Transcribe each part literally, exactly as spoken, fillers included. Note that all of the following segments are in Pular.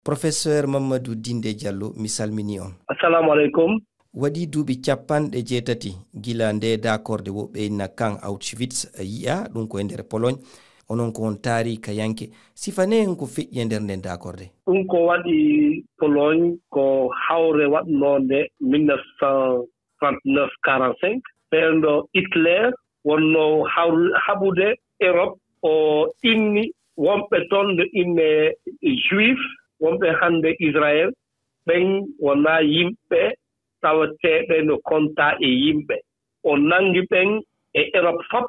Professeur Mamadou Dinde Diallo, mi salminii on. Assalamu aleykum. Waɗii duuɓi capanɗe jeetati gila ndee daakorde woɓɓe inna kan Auschwitz yi'aa, ɗun ko e nder Pologne. Onon ko on taariikayanke. Sifanee en ko feƴƴi e nder nden daakorde. Ɗun ko waɗi Pologne ko hawre waɗnoonde mille neuf cent trente-neuf quarante-cinq. Ɓen ɗo Hitler wonno hawru-, haɓude Europe, o inni wonɓe ton no inne Juif, wonɓe hannde Israël, ɓen wonaa yimɓe tawateeɓe no kontaa e yimɓe. O nangi ɓen e Europe fop,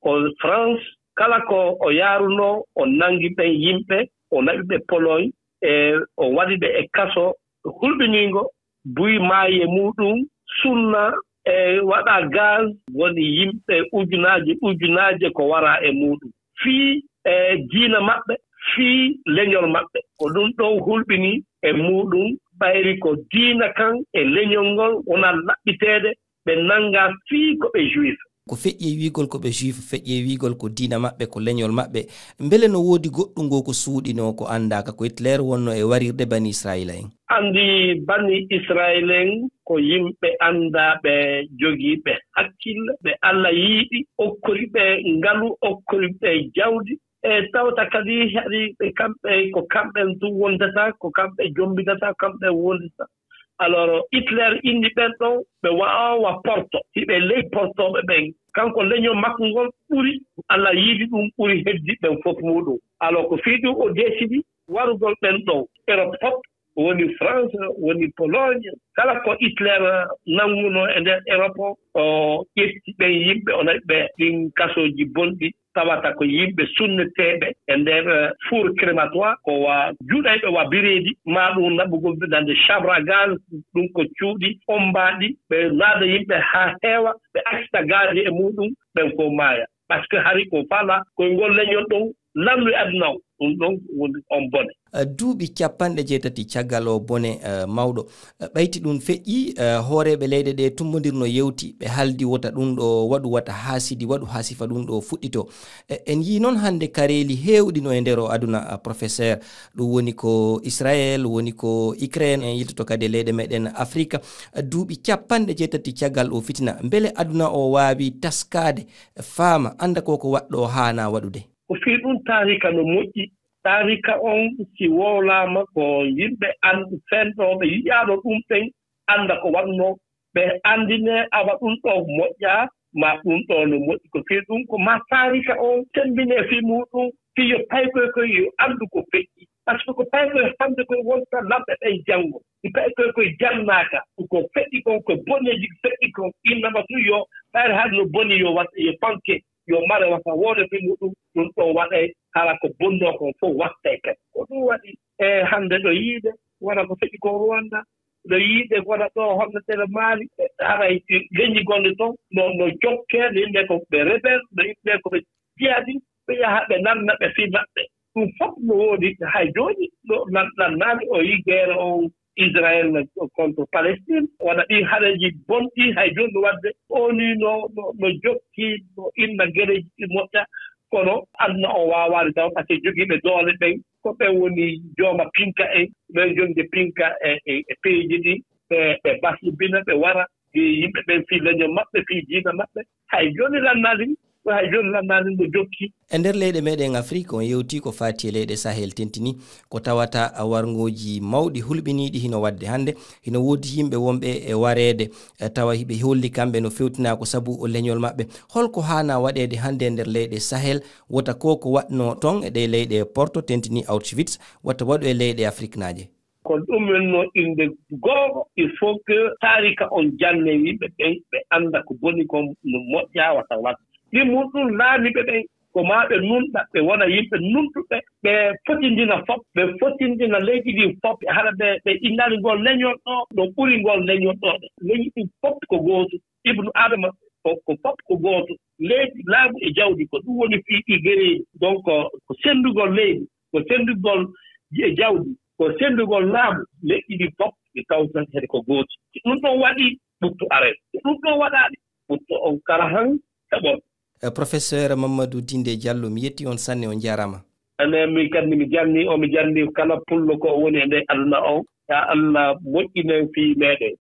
ko France, kala ko o yaarunoo, o nangi ɓen yimɓe, o naɓi ɓe Pologne, e o waɗi ɓe e kaso hulɓiniingo, buy maayi e muuɗum, sunna e waɗa gaz, woni yimɓe ujunaaje ujunaaje ko wara e muuɗum. Fii e diina maɓɓe, fii leñol maɓɓe. Ko ɗum ɗon hulɓini e muuɗum, ɓayri ko diina kan e leñol ngol wona laɓɓiteede, ɓe nannga fii ko ɓe juif. Ko feƴƴi e wi'ugol ko ɓe juif, feƴƴi e wi'ugol ko diina maɓɓe, ko leñol maɓɓe. Mbele no woodi goɗɗum goo ko suuɗinoo ko anndaaka ko Hitler wonno e warirde Bani Israa'iila en? Anndi Bani Israa'iila en ko yimɓe anndaaɓe, jogiiɓe hakkille, ɓe Alla yiɗi, okkori ɓe ngalu, okkori ɓe jawdi. E tawta kadi hari ɓe kamɓe, ko kamɓen tun wondata, ko kamɓe jombitata, ko kamɓe wondata. Alors, Hitler inni ɓen ɗon, ɓe wa'awa porto, hiɓe ley portooɓe ɓen. Kanko leñol makko ngol ɓuri, Alla yiɗi ɗum ɓuri heddi ɓen fof muuɗum. Alors, ko fii ɗum o décidi warugol ɓen ɗon, Europe fof, woni France, woni Pologne, kala ko Hitler nanguno e nder Europe, o ƴetti ɓen yimɓe, o naɓi ɓe ɗin kasooji bonɗi, tawata ko yimɓe sunneteeɓe e nder, eh, four crématoire, ko wa juɗayɓe wa bireedi, maa ɗum naɓugol ɓe nande chambre à gaz, ɗum ko cuuɗi ombaaɗi, ɓe naada yimɓe haa heewa, ɓe acca gaaji e muuɗum, ɓen fof maaya. Parce que hari ko fala koy ngol leñol ɗon lannu e aduna o, ɗum ɗon woni on bone. Eh, duuɓi capanɗe jeetati caggal oo bone, eh, mawɗo, eh, ɓayti ɗum feƴƴi, eh, hooreeɓe leyɗe ɗe tumbondirno yewti, ɓe haldi wota ɗum ɗo waɗu wata haasidi waɗu haa sifa ɗum ɗo fuɗɗito. Eh, en yii noon hannde kareeli heewɗi no e nder o aduna, ah, professeur. Ɗum woni ko Israël, woni ko Ukraine, en yiltoto kadi e leyɗe meɗen Afrika. Eh, duuɓi capanɗe jeetati caggal o fitina. Mbele aduna o waawi taskaade, faama, annda ko ko waɗɗo haanaa waɗude? Ko fii ɗum taarika no moƴƴi. Taarika on, si wowlaama, ko yimɓe an-, fenɗooɓe yi'aaɗo ɗum ɓen annda ko waɗnoo. Ɓe anndinee awa ɗum ɗo moƴƴaa, maa ɗum ɗo no moƴƴi. Ko fii ɗum, ko maa taarika on semmbinee fii muuɗum, fii yo paykoy koy yo anndu ko feƴƴi. Par ce que ko paykoy hannde koy wonta lamɓe ɓen janngo. Si paykoy koy jannaaka, ko feƴƴi kon, ko boneeji feƴƴi kon, innama tun yo, ɓayre hade no boni yo wat-, yo fanke. Yo mare wata woore fii muuɗum, ɗum ɗon waɗay, hara ko bonnoo kon fof wattay kadi. Ko ɗum waɗi, e hannde ɗo yiide, wona ko feƴƴi ko Rwanda, ɗo yiide, wona ɗo honno ɗen Mali, e haray leñi gonɗi ton, no, no jokkee, no yimɓe ko ɓe rebel, no yimɓe ko ɓe jihadi, ɓe yaha ɓe nanna ɓe fii maɓɓe. Ɗum fof no woodi, hay jooni, no nan-, nannaali o yi geere on, Israël contre Palestine, wona ɗi hareeji bonɗi, hay jooni no waɗde, O N U no, no, no jokki, no inna gereeji ɗi moƴƴa, kono aduna o waawaani taw, parce que jogiiɓe doole ɓen, ko ɓen woni jooma pinka en, ɓen jonde pinka e, e, e peeji ɗi, ɓe, ɓe baslibina, ɓe wara, ɓe yimɓe ɓen fii leñol maɓɓe, fii diina maɓɓe, hay jooni lannaali, hay jooni lannaali no jokki. E nder leyɗe meɗen Afrik, on yewti ko faati e leyɗe Sahel tentini, ko tawata warngooji mawɗi hulɓiniiɗi hino waɗde hannde. Hino woodi yimɓe wonɓe e wareede, e tawa hiɓe holli kamɓe no fewtinaa ko sabu o leñol maɓɓe. Holko haanaa waɗeede hannde e nder leyɗe Sahel, wota ko ko waɗno ton e ɗe leyɗe Porto tentini Auschwitz, wata waɗu e leyɗe Afriknaaje? Ko ɗum wonnoo innde goonga, il faut que taarika on janne yimɓe ɓen, ɓe annda ko boni kon no moƴƴaa wata waɗ. Ɗin mun ɗum laamiiɓe ɓen, ko maa ɓe nunɗa, ɓe wona yimɓe nunɗuɓe, ɓe fotindina fof, ɓe fotindina leydi ndin fof, hara ɓe, ɓe innani ngol leñol ɗo, no ɓuri ngol leñol ɗo. Leñi ɗin fof ko gootu, Ibnu Adama ko, ko fof ko gooto. Leydi, laamu e jawdi, ko ɗum woni fii ɗi gereeji. Donc, ko, ko senndugol leydi, ko senndugol e jawdi, ko senndugol laamu, leƴƴi ɗin fof ɗi tawta heɗe ko gooti. Si ɗum ɗon waɗi, ɓuttu aray. Si ɗum ɗon waɗaali, ɓuttu on kara han heɓon. Eh, Professeur Mamadou Dinde Diallo, mi yetti on sanne, on jaaraama. Enen min kadi mi janni o, mi janni kala pullo ko woni e nder aduna on. Ya Allah moƴƴinan fii meɗen.